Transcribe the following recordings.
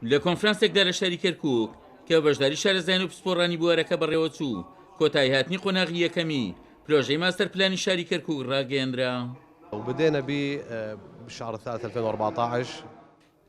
لە کۆنفرانسێکدا لە شاری کەرکوک کە بە بەشداری شارەزایان و پسپۆڕانی بوارەکە بەڕێوەچوو، کۆتاییهاتنی قۆناغی یەکەمی پرۆژەی ماستەر پلانی شاری کەرکوک ڕاگەیەنرا. وبدينا به بشهر الثالث 2014.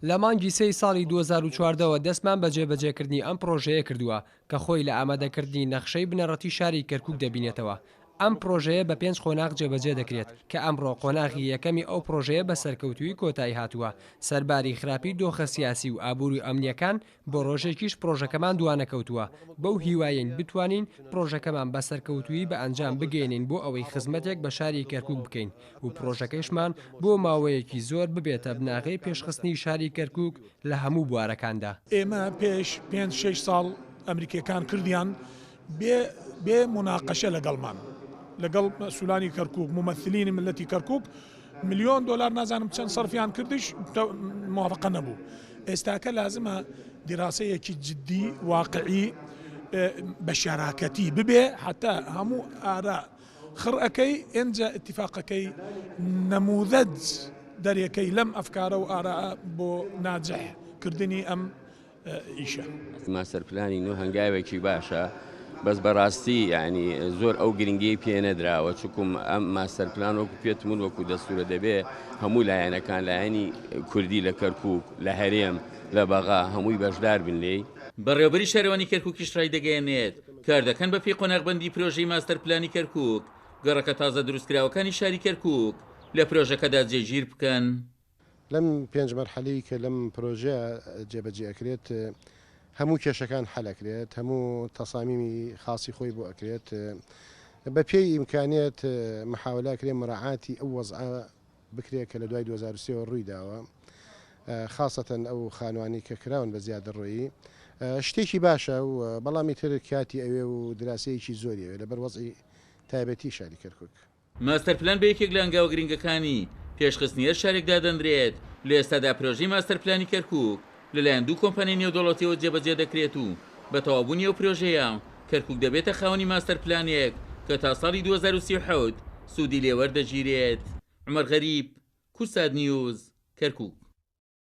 لە مانگی سێی ساڵی 2014 ەوە دەستمان بە جێبەجێکردنی ئەم پڕۆژەیە کردووە کە خۆی لە ئامادەکردنی نەخشەی بنەڕەتی شاری کەرکوک دەبینێتەوە. ئەم پڕۆژەیە بە پێنج قۆناغ جێبەجێ دەکرێت کە ئەمڕۆ قۆناغی یەکەمی ئەو پڕۆژەیە بە سەرکەوتوویی کۆتایی هاتووە، سەرباری خراپی دۆخە سیاسی و ئابووری و ئەمنییەکان بۆ ڕۆژێکیش پڕۆژەکەمان دوانەکەوتووە، بەو هیوایەین بتوانین پڕۆژەکەمان بە سەرکەوتوویی بە ئەنجام بگەیەنین بۆ ئەوەی خزمەتێک بە شاری کەرکوک بکەین و پڕۆژەکەیشمان بۆ ماوەیەکی زۆر ببێتە بناغەی پێشخستنی شاری کەرکوک لە هەموو بوارەکاندا. ئێمە پێش پێنج شەش ساڵ ئەمریکیەکان کردیان بێ بێ موناقەشە لەگەڵمان لەگەڵ مەسولانی کەرکوک مومەسلینی ملەتی کەرکوک ملیۆن دۆلار نازانم چەند سەرفیان کردیش موافقە نەبوو ئێستاکە لازمە دیراسەیەکی جدی واقعی بە شەراکەتی ببێ حتا هەموو ئارا خڕ ئەەکەی ئێنجا اتفاقەکەی نەموذەج دەرێکەی لەم ئەفکارە و ئارا بۆ ناجح کردنی ئەم ئیشە. ماستەر پلانی نوێ هەنگاوێکی باشە بەس بەڕاستی یعنی زۆر ئەو گرنگی پێ نەدراوە چکم ئەم ماستەر پلان وەکو پێتمون وەکو دەستورە دەبێ هەموو لایەنەکان لایەنی کوردی لە کەرکک لە هەرێم لە بەغا هەمووی بەشدار بن لێی. بەڕێوەبەری شارەوانی کەرکوکیش ڕایدەگەیەنێت، کاردەکەن بەپێی قۆناغبەندی پرۆژەی ماستەر پلانی کەرکوک، گەڕەکە تازە دروستکراوەکانی شاری کەرکوک لە پرۆژەکەدا جێگیر بکەن. لەم پێنج مەرحەلەی کە لەم پرۆژەیە جێبەجێ ئەکرێت هەموو کێشەکان حەل ئەکرێت، هەموو تەسامیمی خاسی خۆی بۆ ئەکرێت، بە پێی ئیمکانیەت محاولە ئەکرێت مراعاتی ئەو وەزعە بکرێت کە لە دوای 2003 وە ڕووی داوە خاسەتەن ئەو خانوانەی کە کراون بە زیادەڕۆیی شتێکی باشە و بەڵام ئیتر کاتی ئەوێ و دراسەیەکی زۆری ئەوێ لەبەر وەزعی تایبەتی شاری کەرکوک. ماستەر پلان بە یەکێک لە هەنگاوە گرنگەکانی پێشخستنی هەر شارێک دادەنرێت، لە ئێستادا پرۆژەی ماستەر پلانی کەرکوک لەلایەن دوو کۆمپانیای نێودەوڵەتیەوە جێبەجێ دەکرێت و بە تەواوبوونی ئەو پرۆژەیە کەرکوک دەبێتە خاوەنی ماستەر پلانێک کە تا ساڵی 2037 سوودی لێوەردەگیرێت. عومەر غەریب، کوردسات نیوز، کەرکوک.